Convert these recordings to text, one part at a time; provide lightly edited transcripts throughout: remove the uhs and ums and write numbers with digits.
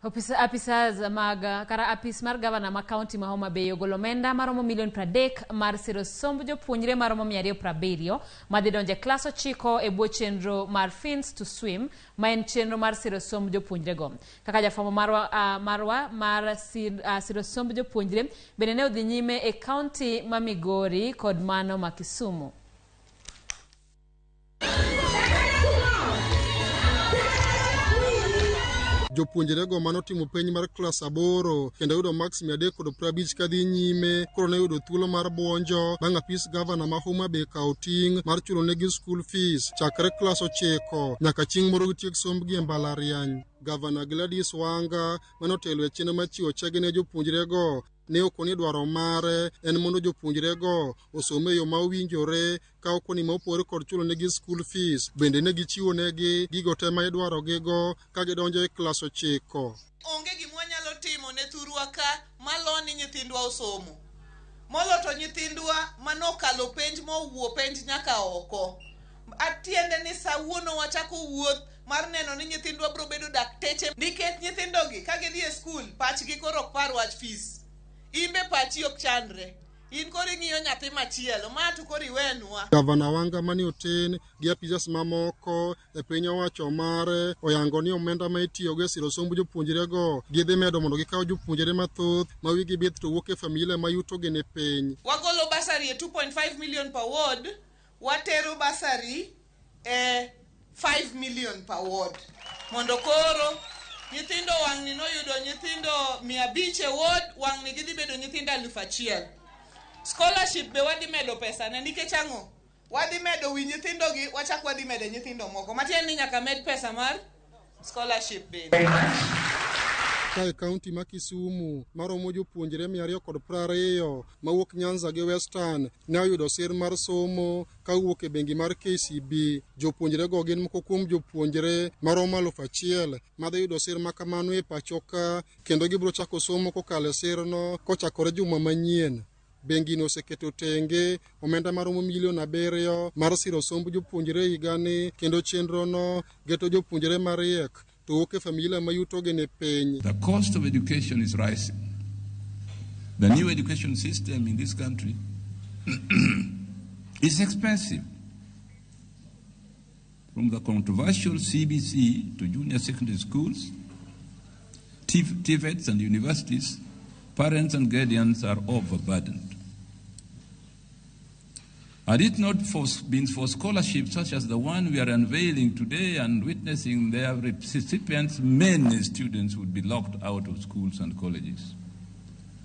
Apisas mag kara apis mar gavana ma kaunti ma Homa Bay ogolo omenda maromo milion 30 mar siro somb jopuonjre maromo 270 madhi donjo e klas 9 e bwo chenro mar Fins to Swim, ma en chenro mar siro somb jopuonjrego. Kaka jafwambo marwa mar siro somb jopuonjre bende ne odhi nyime e kaunti ma Migori kod mano ma Kisumu. Jopuonjrego manotimo penj mar klas 8 kendo yudo maks 350 kadhi nyime koro ne yudo thuolo mar buonjo bang' apis gavana ma Homa Bay kawo ting' mar chulo negi school fees chakre klas 9 nyaka chieng' moro gitiek sombgi e mbalariany. Gavana Gladys Wanga manotelo e chenro mar chiwo chege ne jopuonjrego ne okoni dwaro mare en mondo jopuonjrego osom e yo ma owinjore ka okoni ma opogore kod chulo negi school fees, bende ne gichiwo negi gigo te ma idwaro gigo ka gidonjo e klas 9. Onge gima wanyalo timo ne thurwa ka malo ni nyithindwa osomo. Molo to nyithindwa manokalo penj mowuo penj nyaka oko. Atiende ni sawuono wachako wuoth mar neno ni nyithindwa biro bedo dakteche nikech nyithindogi ka gidhi e skul pachgi koro ok par wach fees. Imbe pachi ok chandre. In koro ing'iyo nyathi machielo, ma to koro iwenwa. Gavana Wanga mane oten gi apisas mamoko e piny owacho mare oyango ni omenda ma itiyogo e siro somb jopuonjrego gidhi medo mondo gikaw jopuonjre mathoth ma wigi bith to wuok e familia ma yutogi ni piny. Wagolo bursary e 2.5 million per ward, watero bursary e 5 million per ward. Mondo koro nyithindo wang'ni noyudo nyithindo 500 e ward, wang'ni gidhi bedo nyithindo 1000. Scholarship be wadhi medo pesa ne nikech ang'o? Wadhi medo wi nyithindogi, wachak wadhi medo nyithindo moko. Matiende ni nyaka med pesa mar scholarship bende. Ka e kaunti ma Kisumu maromo jopuonjre 220 mawuok Nyanza gi Western ne oyudo sir mar somo kawuok e bengi mar KCB. Jopuonjrego gin moko kuom jopuonjre maromo 1000 madhi yudo sir ma kamano e pacho ka kendo gibiro chako somo kokalo e sirno kochakore juma manyien. Bengino oseketo tenge omenda maromo milion 7 mar siro somb jopuonjre higani kendo chenrono geto jopuonjre mariek to wuok e familia ma yutogi ni piny. The cost of education is rising. The new education system in this country is expensive. From the controversial CBC to junior secondary schools, TVETs and universities, parents and guardians are overburdened. Had it not been for scholarships such as the one we are unveiling today and witnessing their recipients, many students would be locked out of schools and colleges.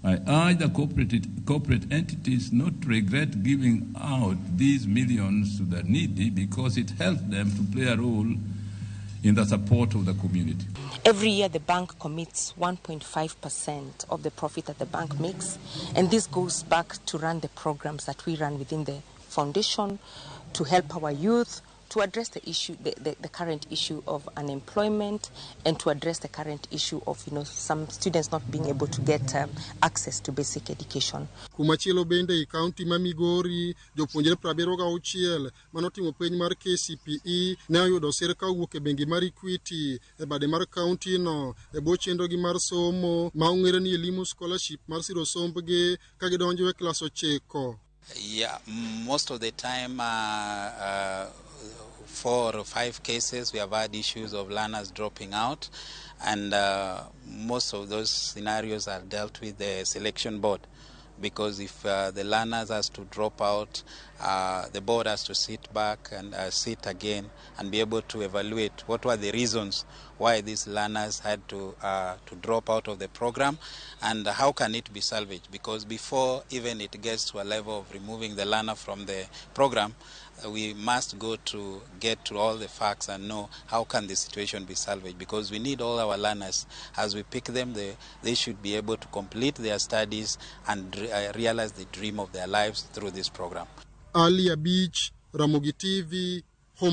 I urge the corporate entities not to regret giving out these millions to the needy because it helps them to play a role in the support of the community. Every year the bank commits 1.5% of the profit that the bank makes, and this goes back to run the programs that we run within the foundation to help our youth, to address the issue, the current issue of unemployment, and to address the current issue of some students not being able to get access to basic education. Kumachielo bende e kaunti ma Migori, jopuonjre 76 manotimo penj mar KCPE ne oyudo sir kawuok e bengi mar Equity e bade mar kaunti no e bwo chenrogi mar somo ma ong'ere ni Elimu Scholarship mar siro sombgi ka gidonjo e klas 9. Yeah, most of the time, 4 or 5 cases we have had issues of learners dropping out, and most of those scenarios are dealt with the selection board, because if the learners has to drop out, the board has to sit back and sit again and be able to evaluate what were the reasons why these learners had to drop out of the program, and how can it be salvaged, because before even it gets to a level of removing the learner from the program, we must go to get to all the facts and know how can the situation be salvaged, because we need all our learners. As we pick them, they should be able to complete their studies and realize the dream of their lives through this program. Ali Abich, Ramogi TV,